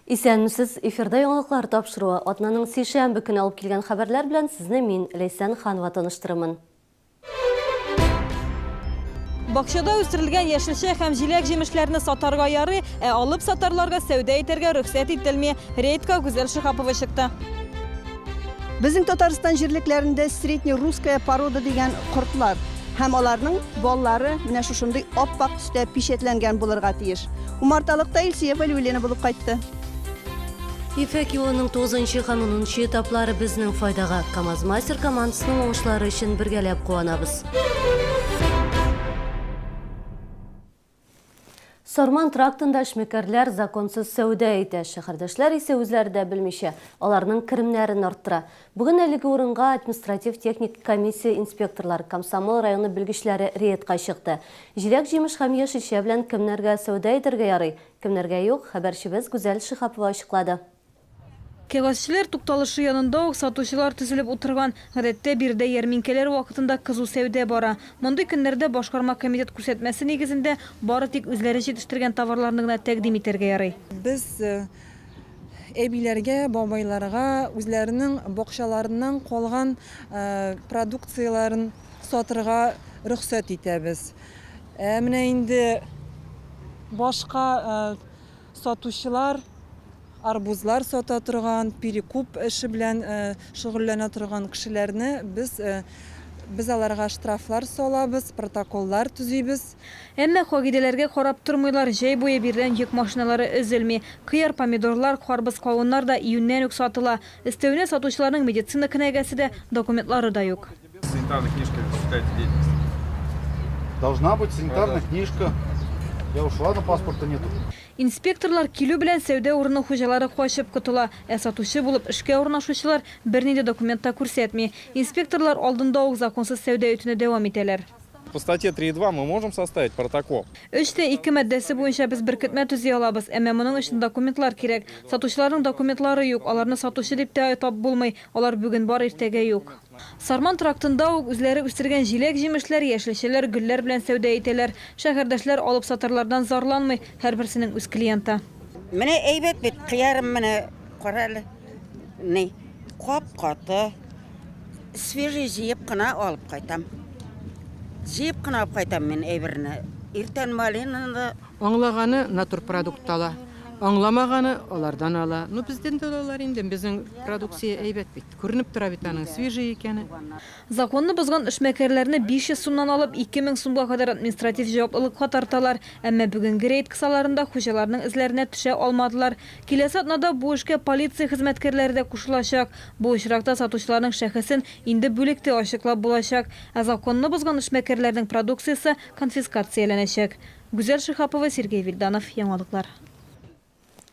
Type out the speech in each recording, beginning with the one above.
Исәнмесез, эфирда яңалыклар тапшыруы. Атнаның сишәмбе көне алып килгән хәбәрләр белән сезне мин, Ләйсән Ханова таныштырырмын. Бакчада үстерелгән яшелчә һәм җиләк-җимешләрне сатарга ярый, ә алып сатарларга сәүдә итәргә рөхсәт ителми. Рейдка Гүзәл Шиһапова чыкты. Безнең Татарстан җирлекләрендә среднерусская порода дигән кортлар һәм аларның баллары менә шушындый ап-ак төстә пичәтләнгән булырга тиеш. Умарталыкта Илсөя Вәлиуллина булып кайтты. Ефәк юлының тугызынчы һәм унынчы этаплары безнең файдага. КАМАЗ-Мастер командасының уңышлары өчен бергәләп куанабыз. Сарман трактында эшмәкәрләр законсыз сәүдә итә, шәһәрдәшләр исә үзләре дә белмичә, аларның керемнәрен арттыра. Бүген әлеге урынга административ-техник комиссия инспекторлары, Комсомол районы белгечләре рейдка чыкты. Җиләк-җимеш һәм яшелчә белән кемнәргә сәүдә итәргә ярый, кемнәргә юк, хәбәрчебез Гүзәл Шиһапова ачыклады. Кәгазьчеләр тукталышы янында ук сатучылар тезелеп утырган. Гадәттә, биредә ярминкәләр вакытында кызу сәүдә бара. Мондый көннәрдә башкарма комитет күрсәтмәсе нигезендә бары тик үзләре җитештергән товарларны гына тәкъдим итәргә ярый. Без әбиләргә, бабайларга үзләренең бакчаларыннан калган продукцияләрен сатырга рөхсәт итәбез. Ә менә инде башка сатучылар Арбузлар сата торган, перекуп эше белән шөгыльләнә торган кешеләрне без без аларга штрафлар салабыз, протоколлар төзибез. Әмма кагыйдәләргә карап тормыйлар, җәй буе биредән йөк машиналары өзелми. Кыяр, помидорлар, карбыз-кавыннар да июньнән үк сатыла. Өстәвенә, сатучыларның медицина кенәгәсе дә, документлары да юк. Санитарная книжка осуществляете деятельность? Должна быть санитарная книжка. Я уж ладно, паспорта нету. Инспекторлар килү белән сәүдә урыны хуҗалары качып котыла, ә сатучы булып эшкә урнашучылар бернинди документ та күрсәтми. Инспекторлар алдында ук законсыз сәүдә итүне дәвам итәләр. По статье 3,2 мы можем составить протокол? Өч тә ике маддәсе буенча без беркетмә төзи алабыз, әмма моның өчен документлар кирәк. Сатучыларның документлары юк, аларны сатучы дип тә атап булмый, алар бүген бар, иртәгә юк. Сарман трактында ук үзләре үстергән җиләк-җимешләр, яшелчәләр, гөлләр белән сәүдә итәләр. Шәһәрдәшләр алып-сатарлардан зарланмый, һәрберсенең үз клиенты. Менә әйбәт бит, кыярым менә, кара әле, ни, кап-каты, свежий җыеп кына алып кайтам. Җыеп кына алып кайтам мин әйберне. Иртән малинаны да. Аңлаганы натурпродукт ала, аңламаганы алардан ала. Ну, бездән дә алалар инде, безнең продукция әйбәт бит. Күренеп тора бит аның свежий икәне. Законны бозган эшмәкәрләрне 500 сумнан алып 2000 сумга кадәр административ җаваплылыкка тарталар. Әмма бүгенге рейд кысаларында хуҗаларның эзләренә төшә алмадылар. Киләсе атнада бу эшкә полиция хезмәткәрләре дә кушылачак. Бу очракта сатучыларның шәхесен инде бүлектә ачыклап булачак. Ә законны бозган эшмәкәрләрнең продукциясе конфискацияләнәчәк. Гүзәл Шиһапова, Сергей Вильданов, Яңалыклар.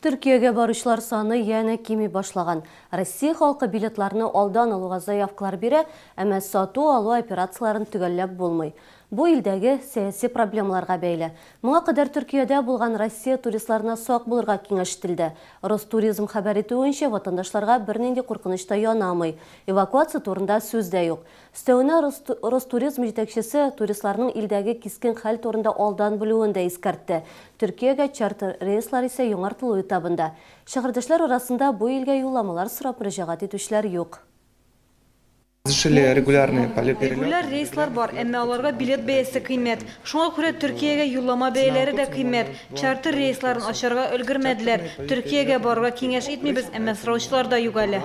Төркиягә баручылар саны янә кими башлаган. Россия халкы билетларны алдан алуга заявкалар бирә, әмма сату-алу операцияләрен төгәлләп булмый. Бу илдәге сәяси проблемаларга бәйле. Моңа кадәр Төркиядә булган Россия туристларына сак булырга киңәш ителде. Ростуризм хәбәр итүенчә, ватандашларга бернинди куркыныч та янамый. Эвакуация турында сүз дә юк. Өстәвенә, Ростуризм җитәкчесе туристларның илдәге кискен хәл турында алдан белүен дә искәртте. Төркиягә чартер рейслар исә яңартылу этабында. Шәһәрдәшләр арасында бу илгә юлламалар сорап мөрәҗәгать итүчеләр юк. Регуляр рейслар бар, әмма аларга билет бәясе кыйммәт. Шуңа күрә Төркиягә юллама бәяләре дә кыйммәт. Чартер рейсларын ачарга өлгермәделәр. Төркиягә барырга киңәш итмибез, әмма сораучылар да юк әле.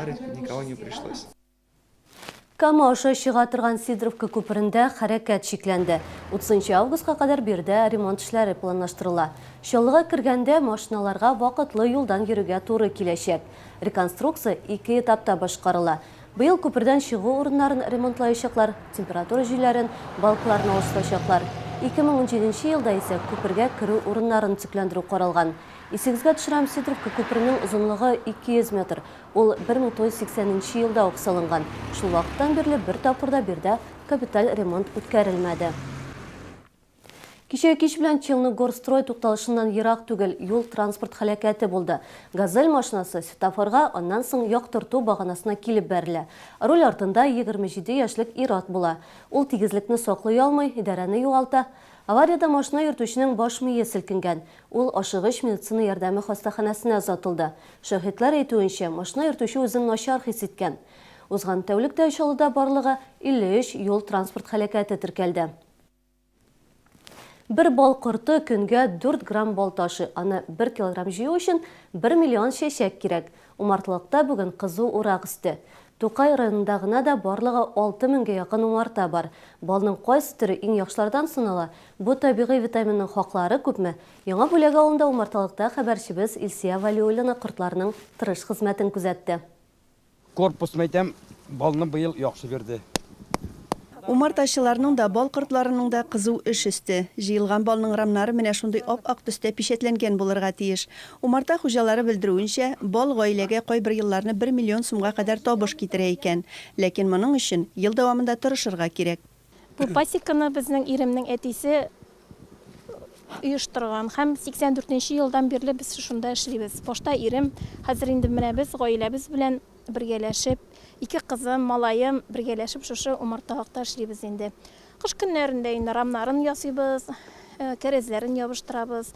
Кама аша чыга торган Сидоровка күперендә хәрәкәт чикләнде. 30 нчы августка кадәр биредә ремонт эшләре планлаштырыла. Чаллыга кергәндә машиналарга вакытлы юлдан йөрергә туры киләчәк. Реконструкция ике этапта башкарыла. Быел күпердән чыгу урыннарын ремонтлаячаклар, температура җөйләрен, балкаларны алыштырачаклар. 2017 нче елда исә күпергә керү урыннарын төзекләндерү каралган. Исегезгә төшерәм, Сидоровка күперенең озынлыгы 200 метр. Ул 1980 нче елда ук салынган. Шул вакыттан бирле бер тапкыр да биредә капиталь ремонт үткәрелмәде. Кичә кич белән Челны-Горстрой тукталышыннан ерак түгел юл-транспорт һәлакәте булды. Газель машинасы светофорга, аннан соң яктырту баганасына килеп бәрелә. Руль артында 27 яшьлек ир-ат була. Ул тигезлекне саклый алмый, идарәне югалта. Авариядә машина йөртүченең баш мие селкенгән. Ул ашыгыч медицина ярдәме хастаханәсенә озатылды. Шаһитлар әйтүенчә, машина йөртүче үзен начар хис иткән. Узган тәүлектә Чаллыда барлыгы 53 юл-транспорт һәлакәте теркәлде. Бер бал корты көнгә дүрт грамм бал ташый. Аны бер килограмм җыю өчен бер миллион чәчәк кирәк. Умарталыкта бүген кызу урак өсте. Тукай районында гына да барлыгы алты меңгә якын умарта бар. Балның кайсы төре иң яхшылардан санала? Бу табигый витаминның хаклары күпме? Яңа Бүләк авылында умарталыкта хәбәрчебез Илсөя Вәлиуллина кортларның тырыш хезмәтен күзәтте. Корпус, мәйтәм, балны быел яхшы бирде. Умартачыларның да, бал кортларының да кызу эш өсте. Җыелган балның рамнары менә шундый ап-ак төстә пичәтләнгән булырга тиеш. Умарта хуҗалары белдерүенчә, бал гаиләгә кайбер елларны бер миллион сумга кадәр табыш китерә икән. Ләкин моның өчен ел дәвамында тырышырга кирәк. Бу пасеканы безнең иремнең әтисе оештырган һәм 84 нче елдан бирле без шушында эшлибез. Башта ирем, хәзер инде менә без гаиләбез белән бергәләшеп, ике кызым, малаем бергәләшеп шушы умарталыкта эшлибез инде. Кыш көннәрендә инде рамнарын ясыйбыз, кәрәзләрен ябыштырабыз.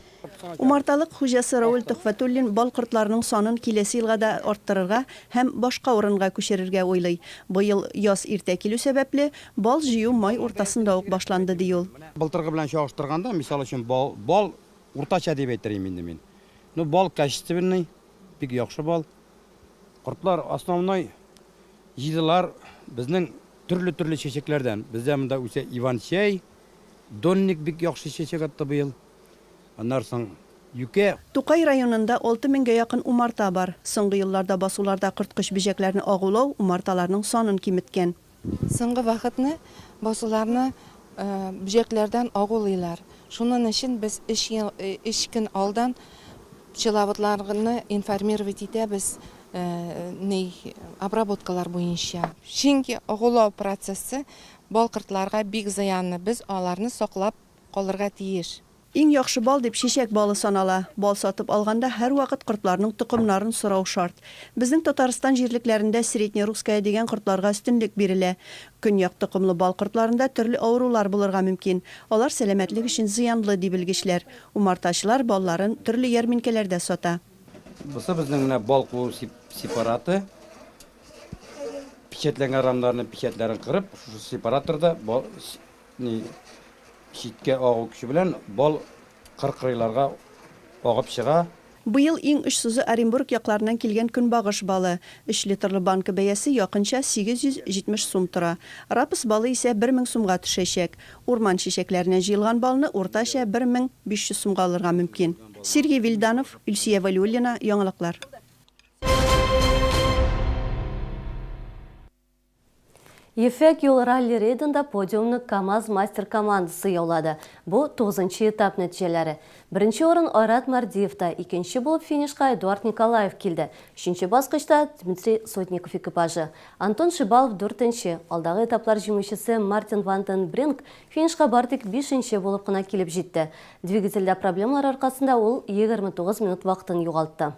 Умарталык хуҗасы Равил Төхфәтуллин бал кортларының санын киләсе елга да арттырырга һәм башка урынга күчерергә уйлый. Быел яз иртә килү сәбәпле, бал җыю май уртасында ук башланды, ди ул. Былтыргы белән чагыштырганда, мисал өчен, бал, бал уртача дип әйтер идем инде мин. Ну, бал качественный, бик яхшы бал. Кортлар основной җыйдылар безнең төрле-төрле чәчәкләрдән. Бездә монда үсә иван-чәй, донник бик яхшы чәчәк атты быел. Аннан соң юкә. Тукай районында 6 меңгә якын умарта бар. Соңгы елларда басуларда корткыч бөҗәкләрне агулау умарталарның санын киметкән. Соңгы вакытны басуларны бөҗәкләрдән агулыйлар. Шунын өчен без өч ел, өч көн алдан пчеловодларны информировать итәбез ни обработкалар буенча. Чөнки агулау процессы бал кортларга бик зыянлы, без аларны саклап калырга тиеш. Иң яхшы бал дип чәчәк балы санала. Бал сатып алганда һәрвакыт кортларның токымнарын сорау шарт. Безнең Татарстан җирлекләрендә среднерусская дигән кортларга өстенлек бирелә. Көньяк токымлы бал кортларында төрле авырулар булырга мөмкин. Алар сәламәтлек өчен зыянлы, ди белгечләр. Умартачылар балларын төрле ярминкәләрдә сата. Бусы безнең менә бал куу сепараты. Печатьләнгән рамнарны печатьләрен кырып, шушы сепараторда бал Ни, читкә агу көче белән бал кыр-кырыйларга агып чыга. Быел иң очсызы Оренбург якларыннан килгән көнбагыш балы. Өч литрлы банка бәясе якынча 870 сум тора. Рапс балы исә 1000 сумга төшәчәк. Урман чәчәкләреннән җыелган балны уртача 1500 сумга алырга мөмкин. Сергей Вильданов, Илсөя Вәлиуллина, Яңалыклар. Ефәк юл ралли-рейдында подиумны КАМАЗ-Мастер командасы яулады. Бу, тугызынчы этап нәтиҗәләре. Беренче урын Айрат Мәрдиевта, икенче булып финишка Эдуард Николаев килде. Өченче баскычта, Дмитрий Сотников экипажы. Антон Шибалов, дүртенче. Алдагы этаплар җиңүчесе Мартин ван ден Бринк финишка бары тик бишенче булып кына килеп җитте. Двигательдә проблемалар аркасында ул 29 минут вакытын югалтты.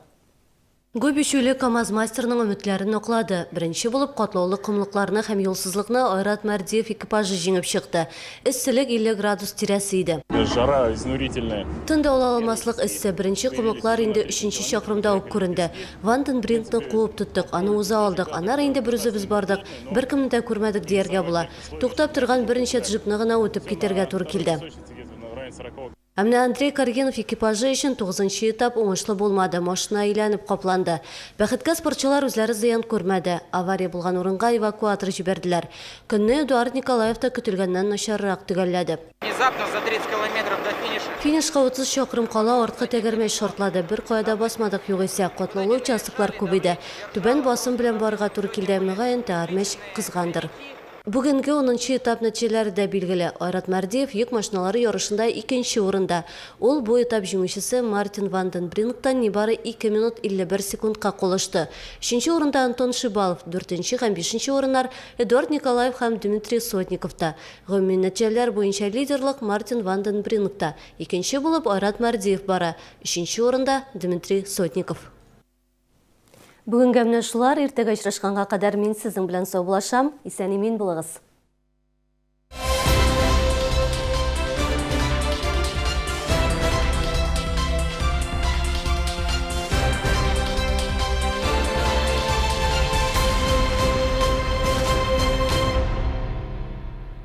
Гоби чүле КАМАЗ-мастерның өметләрен аклады. Беренче булып катлаулы комлыкларны һәм юлсызлыкны Айрат Мәрдиев экипажы җиңеп чыкты. Эсселек 50 градус тирәсе иде. Жара изнурительная. Тын да ала алмаслык эссе. Беренче комлыклар инде өченче чакрымда ук күренде. Ванденбринкны куып тоттык, аны уза алдык. Аннары инде берүзебез бардык. Беркемне дә күрмәдек дияргә була. Туктап торган берничә джипны гына үтеп китәргә туры килде. Ә менә Андрей Каргинов экипажы өчен тугызынчы этап уңышлы булмады, машина әйләнеп капланды. Бәхеткә, спортчылар үзләре зыян күрмәде. Авария булган урынга эвакуатор җибәрделәр. Көнне Эдуард Николаев та көтелгәннән начаррак төгәлләде. Внезапно за 30 километров до финиша. Финишка 30 чакрым кала арткы тәгәрмәч шартлады. Беркая да басмадык югыйсә, катлаулы участоклар күп иде. Түбән басым белән барырга туры килде, мөгаен, тәгәрмәч кызгандыр. Бүгенге унынчы этап нәтиҗәләре дә билгеле. Айрат Мәрдиев йөк машиналары ярышында икенче урында. Ул бу этап җиңүчесе Мартин Ванденбринктан нибары 2 минут 51 секундка калышты. Өченче урында Антон Шибалов, дүртенче һәм бишенче урыннар Эдуард Николаев һәм Дмитрий Сотниковта. Гомуми нәтиҗәләр буенча лидерлык Мартин Ванденбринкта, икенче булып Айрат Мәрдиев бара, өченче урында, Дмитрий Сотников. Бүгенгә менә шулар, иртәгә очрашканга кадәр мин сезнең белән саубуллашам, исән-имин булыгыз!